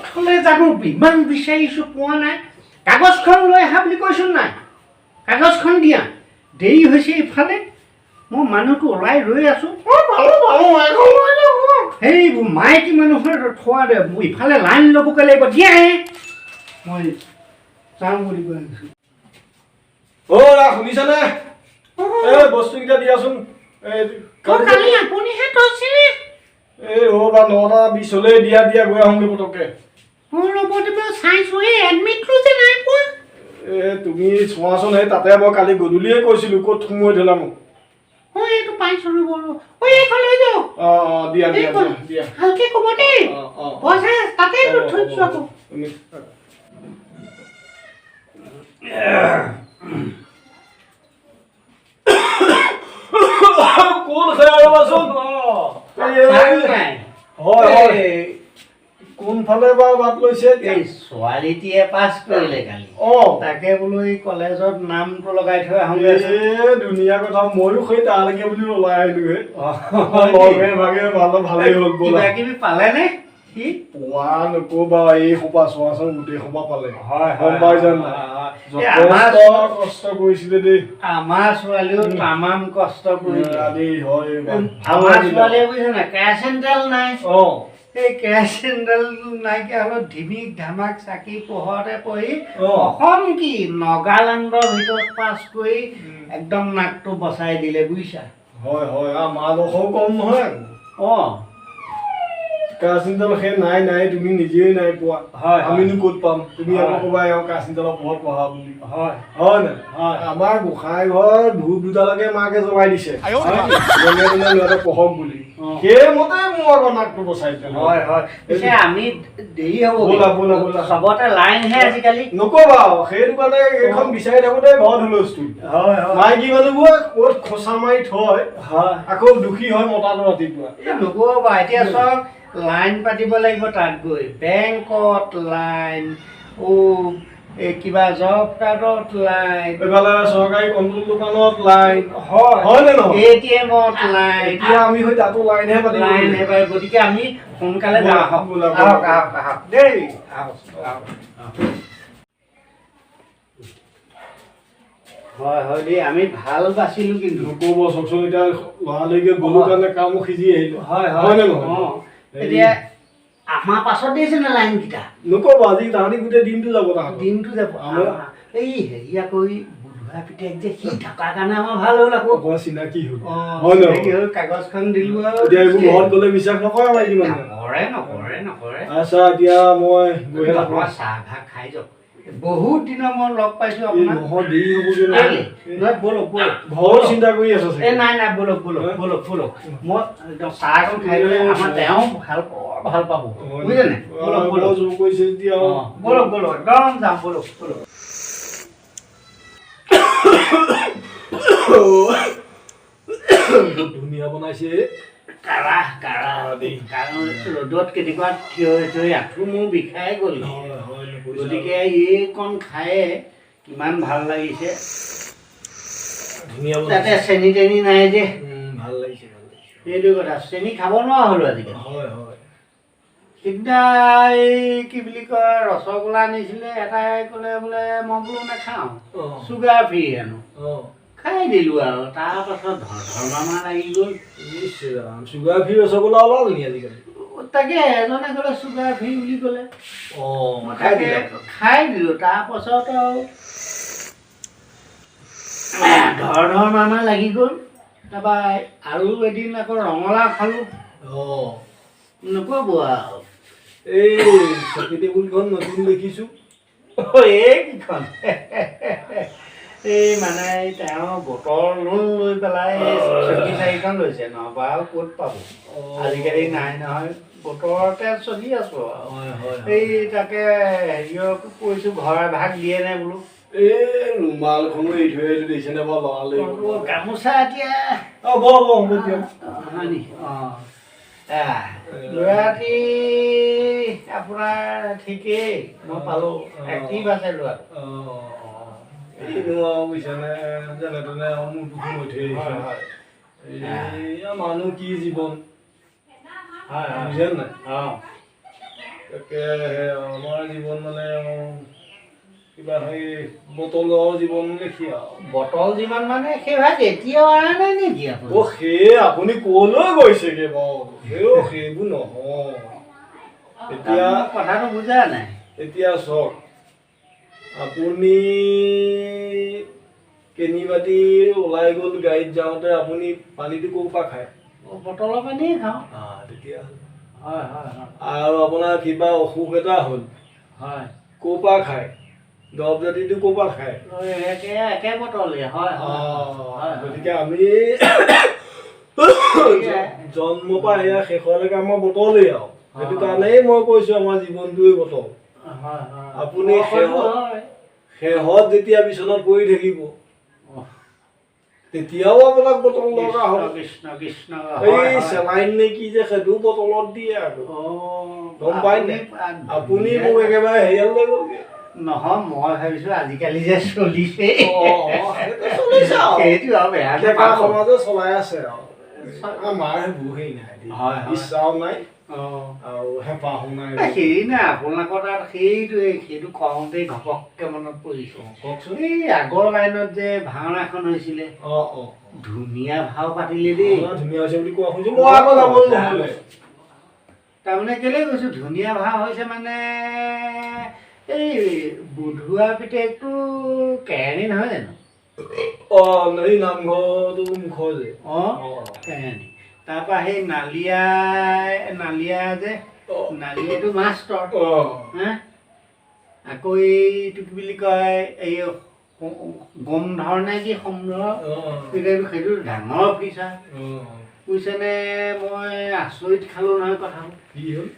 থ'লে জানো, ইমান বিচাৰিছোঁ পোৱা নাই। কাগজখন লৈ আহা বুলি কৈছোঁ নাই? কাগজখন দিয়া, দেৰি হৈছে। ইফালে মই মানুহটো ওলাই ৰৈ আছোঁ। সেইবোৰ মাইকী মানুহৰ থোৱা দে, মোৰ ইফালে লাইন ল'বগৈ লাগিব। দিয়াহে, মই যাওঁ বুলি কৈ আহিছোঁ। অ' ৰা, শুনিছানে? এই বস্তুকেইটা দিয়াচোন। এই কালি আপুনিহে থৈছিলে। এই ৰ'বা, 9:20 হ'লেই। দিয়া দিয়া, গৈ আহোঁগৈ পটককৈ। অঁ, ৰ'ব, মই চাইছোঁ। এই এডমিটটো যে নাই পোৱা। এই তুমি চোৱাচোন, সেই তাতে মই কালি গধূলিয়ে কৈছিলোঁ, ক'ত সোমোৱাই থলা মোক। অঁ, এইটো পাইছোঁ, ৰ'ব ৰ'ব। অঁ, এইখন লৈ যাওক। অঁ অঁ দিয়া দিয়া। এইখন। দিয়া দিয়া। ভালকে ক'ব দেই। অঁ অঁ পইচা তাতে থৈ দিছোঁ আকৌ। তুমি কোন খাই ৰ'বাচোন। হয় হয়, কোনফালে বা বাট লৈছে এতিয়া? এই ছোৱালীটিয়ে পাছ কৰিলে কালি। তাকে বোলো এই কলেজত নামটো লগাই থৈ আহোঁগৈ। এ ধুনীয়া কথা, ময়ো সেই তালৈকে বুলি ওলাই আহিলোহে। লগে ভাগে ভাল, ভালেই হ'ল, ব'লা। কিবা কিবি পালেনে সি? পোৱা নকবা, এই সোপা চোৱাচোন, গোটেই সোপা পালে। হয়। গম পাইছা নাই? আমাৰ যথেষ্ট কষ্ট কৰিছিলে দেই। আমাৰ ছোৱালীও তামাম কষ্ট কৰিলে। দেই, হয়, ভাল আমাৰ লাগিলে। ছোৱালীয়ে বুজিছে নাই, কেৰাচিন তেল নাই। এই কেৰাচিন তেল নাইকিয়া হ'লত ধিমিক ধামাক চাকি পোহৰতে পঢ়ি অসম কি নগালেণ্ডৰ ভিতৰত পাছ কৰি একদম নাকটো বচাই দিলে, বুজিছা। হয় হয়, আমাৰ ডোখৰো কম নহয় আকৌ। কেৰাচিন তেল সেই নাই নাই, তুমি নিজেই নাই পোৱা। হয়। আমিনো ক'ত পাম? তুমি আকৌ হয়। ক'বা এওঁ কেৰাচিন তেলৰ পোহৰত পঢ়া বুলি। হয়। হয় নাই? হয়। আমাৰ গোসাঁই ঘৰ ধূপ দুটালৈকে মাকে জ্বলাই দিছে, যেনে তেনে ল'ৰাটো পঢ়ক বুলি। সেইমতে মোৰ আকৌ নাকটো বচাই দিলে। হয় হয়, পিছে আমি দেৰি হ'ব। ব'লা, ব'লা, ব'লা। চবতে লাইনহে আজিকালি। নকবা আৰু, সেইটো কাৰণে এইখন বিচাৰি থাকোতে ঘৰত হুলস্থুল। হয় হয়। মাইকী মানুহবোৰে ক'ত খোচা মাৰি থয়। আকৌ দুখী হয় মতাটো ৰাতিপুৱা। এই নক'বা, এতিয়া চব লাইন পাতিব লাগিব তাত গৈ, বেংকত লাইন, অ' এই কিবা জব কাৰ্ডত লাইন। এইফালে চৰকাৰী কণ্ট্ৰল দোকানত লাইন। হয়। হয় নে নহয়? এ টি এমত লাইন। এতিয়া আমি হৈ তাতো লাইনহে পাতিব লাইন লাগিব। এবাৰ, গতিকে আমি সোনকালে ব'লা, যাওঁ, আহক। ব'লা, ব'লা। আহক আহক আহক দেই, আহক আহক আহক। হয় হয় দেই, আমি ভাল বাচিলো কিন্তু। নক'ব, চাওকচোন, এতিয়া লৰালৰিকে গ'লো কাৰণে কামো সিজি আহিলো। হয়। হয় নে নহয়? অঁ, এতিয়া আমাৰ পাছত দিছে নে লাইনকেইটা? নক'ব, আজি তাহাঁতি গোটেই দিনটো যাব তাহাঁতি। দিনটো যাব। এই হেৰি আকৌ, এই বুধুৱা পিতেক যে, সি থকাৰ কাৰণে আমাৰ ভাল হ'ল আকৌ। অকণমান চিনাকি হ'ল। অঁ। হয় নহয়? চিনাকি হ'ল, কাগজখন দিলো আৰু। এতিয়া এইবোৰ ঘৰত গ'লে বিশ্বাস নকৰে মাইকী মানুহে। নকৰে নকৰে নকৰে। আচ্ছা, এতিয়া মই গৈহে থাকোঁ। নহয়, চাহ ভাত খাই যাওক, বহুত দিনৰ মই লগ পাইছো এই আপোনাক। নহয়, দেৰি হ'বগৈ নহয়। কেলে? নহয়, ব'লক ব'লক। ঘৰো চিন্তা কৰি আছে এই চাগে। নাই নাই, ব'লক ব'লক। হা? ব'লক ব'লক, মই একদম চাহ অকণ খাই গ'লে আমাৰ তেওঁ ভাল বৰ ভাল পাব, বুজিছেনে? ব'লক ব'লক। বৰ জোৰ কৰিছে যেতিয়া আৰু। অঁ, ব'লক ব'লক, একদম যাম, ব'লক ব'লক। বহুত ধুনীয়া বনাইছে। কাৰা কাৰা দেই। কাৰণ ৰ'দত কেনেকুৱা থিয় হৈ থিয় হৈ আঁঠু মোৰ বিষাই গ'ল। হয় হয়, নকৈছা। গতিকে এইকণ খায়ে কিমান ভাল লাগিছে। ধুনীয়া তাতে বনাইছে। চেনি তেনি নাই যে। ভাল লাগিছে, ভাল লাগিছে। সেইটো কথা, চেনি খাব নোৱাৰা হ'লো আজিকালি। হয় হয়। সিদিনা এই কি বুলি কয়, ৰসগোল্লা আনিছিলে এটাই, ক'লে বোলে, মই বোলো নাখাওঁ, চুগাৰ ফ্ৰী হেনো। খাই দিলোঁ আৰু তাৰপাছত ধৰ ধৰ মামা লাগি গ'ল। ইছ ৰাম, চুগাৰ ফ্ৰী ৰসগোল্লা ওলাল নি আজিকালি? তাকে, এজনে ক'লে চুগাৰ ফ্ৰী বুলি ক'লে। মই খাই তাকে দিলা? খাই দিলোঁ, তাৰপাছত আৰু ধৰ ধৰ মামা লাগি গ'ল। তাৰপৰা আৰু এদিন আকৌ ৰঙালাও খালোঁ। নক'ব আৰু। এই চকী টেবুলখন নতুন দেখিছোঁ। এইকেইখন এই মানে তেওঁ গোটৰ লোন লৈ পেলাই এই চকী চাৰিখন লৈছে, নহ'বা আৰু ক'ত পাব? আজিকালি নাই নহয়, গোটৰতে চলি আছোঁ আৰু। হয় হয়। এই তাকে হেৰিয়ক কৈছোঁ, ঘৰ এভাগ দিয়ে নে বোলো। এই ৰুমালখনো এৰি থৈ আহিছোঁ, দেখিছেনে বাৰু, লৰালৰি। গামোচা এতিয়া। অঁ, বহ বহ, হ'ব দিয়ক। হয় নেকি? অঁ, ল'ৰাটি আপোনাৰ ঠিকেই মই পালোঁ, এক্টিভ আছে ল'ৰাটো। এইনো আৰু বুজিছেনে, যেনে তেনে আৰু মূৰটো সোমোৱাই থৈ আহিছোঁ। এইয়া মানুহ কি জীৱন, হয় হয়। বুজিছে নাই? অঁ। তাকে আমাৰ জীৱন মানে আৰু কিবা সেই বটলৰ জীৱন লেখি আৰু। বটল যিমান মানে সেই ভাগ এতিয়াও অনা নাই নেকি আপুনি? অ, সেই আপুনি ক'লৈ গৈছেগে বাৰু? সেইবোৰ নহয় এতিয়া। মই কথাটো বুজা নাই। এতিয়া চাওক, আপুনি কেনিবাতি ওলাই গ'ল গাড়ীত যাওঁতে, আপুনি পানীটো ক'ৰ পৰা খায়? অ, বটলৰ পানীয়ে খাওঁ। তেতিয়া হয় হয় হয় আৰু আপোনাৰ কিবা অসুখ এটা হ'ল, ক'ৰ পৰা খায়? দৰৱ জাতিটো ক'ৰ পৰা খায়? অ, একে একে বটলে, হয় হয় হয়। গতিকে আমি জন্মৰ পৰা সেয়া শেষলৈকে আমাৰ বটলেই আৰু। সেইটো কাৰণেই মই কৈছো, আমাৰ জীৱনটোৱেই বটল। হয় হয় আপুনি অ, সেইটো শেহত যেতিয়া বিচনাত পৰি থাকিব, তেতিয়াও আপোনাক বটল দৰকাৰ হ'ব। কৃষ্ণ কৃষ্ণ কৃষ্ণ। এই চেলাইন নে কি যে, সেইটো বটলত দিয়ে আকৌ। গম পাই নাই আপুনি? মোক একেবাৰে হেৰিয়ালৈ গ'লগে। নহয়, মই ভাবিছো আজিকালি যে চলিছে। অ, সেইটো চলিছে আৰু। সেইটো আৰু বেয়া ডেকা নাপাব। সমাজে চলাই আছে আৰু আমাৰ সেইবোৰ হেৰি নাই দেই। হয়, হয়। ইচ্ছাও নাই আৰু হেঁপাহো নাই। এই সেইদিনা আপোনালোকৰ তাত সেইটোৱে, সেইটো কওঁতেই ঘপককে মনত পৰিছে। কওকচোন। এই আগৰ লাইনত যে ভাওনা এখন হৈছিলে, অ অ ধুনীয়া ভাও পাতিলে দেই। ভাওনা ধুনীয়া হৈছে বুলি কোৱা শুনিছো মই, আকৌ যাব নহ'লে। তাৰমানে কেলৈ কৈছো ধুনীয়া ভাও হৈছে মানে, এই বুধুৱা পিতেকটো কেৰাণী নহয় জানো? অ, এই নামঘৰটো মুখৰ যে? অ, কেৰাণী। তাৰপৰা সেই নালিয়া যে, নালিয়াটো মাষ্টৰ। হা, আকৌ এইটো কি বুলি কয়, এই গোমধৰ নে কি সমধৰ, সেইটো ডাঙৰ অফিচাৰ। বুজিছেনে, মই আচৰিত খালোঁ নহয় কথাবোৰ। কি হ'ল?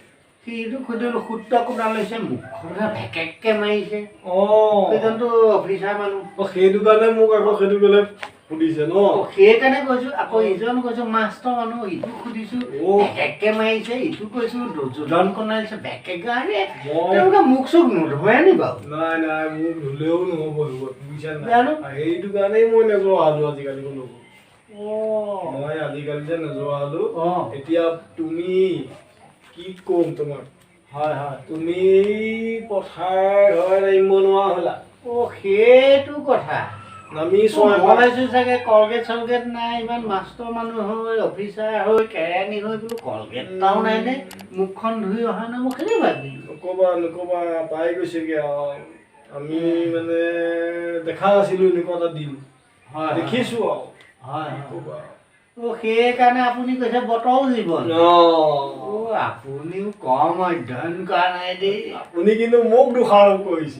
সিটো সুধিলো, সূত্ৰ কোনা লৈছে, মুখখনে ভেকেককে মাৰিছে। সেইজনটো অফিচাৰ মানুহ। অ, সেইটো কাৰণে মোক আকৌ সেইটো কেলে সুধিছে ন? অ, সেইকাৰণে কৈছো। আকৌ ইজন কৈছো মাষ্টৰ মানুহ, ইটো সুধিছো, ভেকেককে মাৰিছে। ইটো কৈছো যোজন কনাইছে, ভেকেক। আৰে, তেওঁলোকে মুখ চুখ নোধোৱে নি বাৰু? নাই নাই, মোক ধুলেও নহ'ব সেইবোৰ, বুজিছা নাই? জানো। সেইটো কাৰণেই মই নোযোৱা হ'লো আজিকালি কোনো। মই আজিকালি যে নোযোৱা হ'লো। এতিয়া তুমি কি ক'ম তোমাক? হয় হয় তুমি পথাৰ ঘৰত নামিব নোৱাৰা হ'লা। অ, সেইটো কথা। নামি মই ছয় ভাবিছো চাগে কলগেট চলগেট নাই, ইমান মাষ্টৰ মানুহ হৈ, অফিচাৰ হৈ, কেৰাণী হৈ বোলো কলগেট এটাও নাই নে, মুখখন ধুই অহা নাই, মই সেইটো ভাবিলো। নকবা নকবা, পাই গৈছেগে আৰু। আমি মানে দেখা নাছিলো এনেকুৱা এটা দিন। দেখিছো আৰু। কি ক'বা। অ, সেইকাৰণে আপুনি কৈছে বটল জীৱন। অ, আপুনিও কম অধ্যয়ন কৰা নাই দেই। আপুনি কিন্তু মোক দোষাৰোপ কৰিছে।